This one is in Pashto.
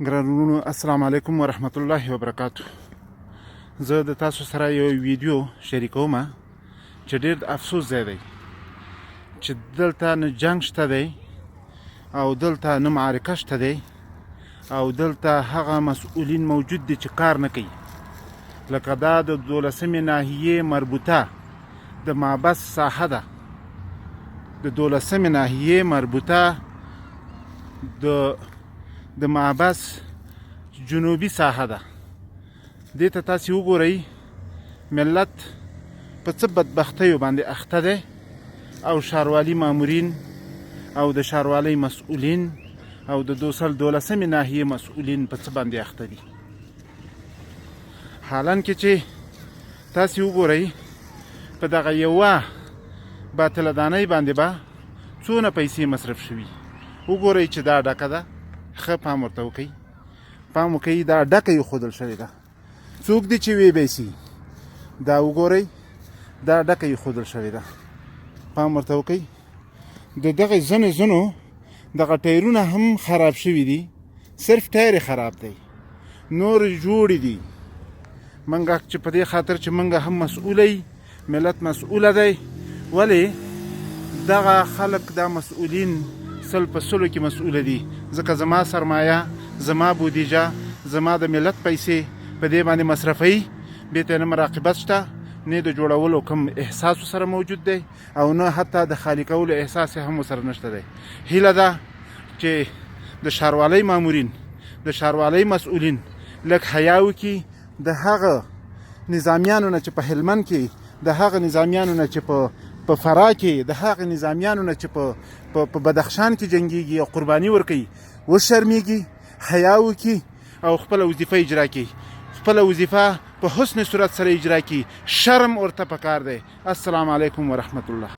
ګران ورونو، السلام علیکم ورحمت الله وبرکاتو. زه د تاسو سره یو ویډیو شریکوم چې ډیر د افسوس ځای دی چې دلته نه جنگ شته دی او دلته نه معرکه شته دی او دلته هغه مسؤلین موجود دي چې کار نه کوي، لکه دا د دولسمې ناحیې مربوطه د معبس ساحه ده. د دولسمې ناحیې مربوطه د معبس جنوبي ساحه ده. دې ته تاسې وګورئ، ملت په څه بدبختیو باندې اخته دی او ښاروالي مامورین او د ښاروالۍ مسؤلین او د دولسمې ناحیې مسؤلین په څه باندې اخته دي. حالان کې چې تاسې وګورئ، په دغه یوه باطله دانۍ باندې به څونه پیسې مصرف شوي. وګورئ چې دا ډکه ده، ښه پام ورته وکړئ، پام وکړئ، دا ډکه یې ښودل شوې ده. څوک دي چې وی بیسي؟ دا وګورئ، دا ډکه یې ښودل شوې ده، پام ورته وکړئ. د دغه ځنو ځنو دغه ټایرونه هم خراب شوي دي، صرف ټایر خراب دی، نور جوړ دي. منګه چې په دې خاطر چې منګه هم مسؤل، ملت مسؤل دی، ولی دغه خلک، دا مسؤلین 100% کې مسؤل دي، ځکه زما سرمایه، زما بودیجه، زما د ملت پیسې په دې باندې مصرفوي. بیرته نه مراقبت شته، نه د جوړولو کوم احساس سره موجود دی او نه حتی د خالی کولو احساس هم سره نشته دی. هیله ده چې د ښاروالۍ مامورین، د ښاروالۍ مسؤلین لږ حیا وکړي، د هغه نظامیانو نه چې په هلمند کې، د هغه نظامیانو نه چې په فراه کې، د هغه نظامیانو نه چې په بدخشان کې جنګیږي او قرباني ورکوي، وشرمیږي، حیا وکړي او خپله وظیفه اجرا کړي، خپله وظیفه په حسن صورت سره اجرا کړي. شرم ورته پکار دی. السلام علیکم ورحمت الله.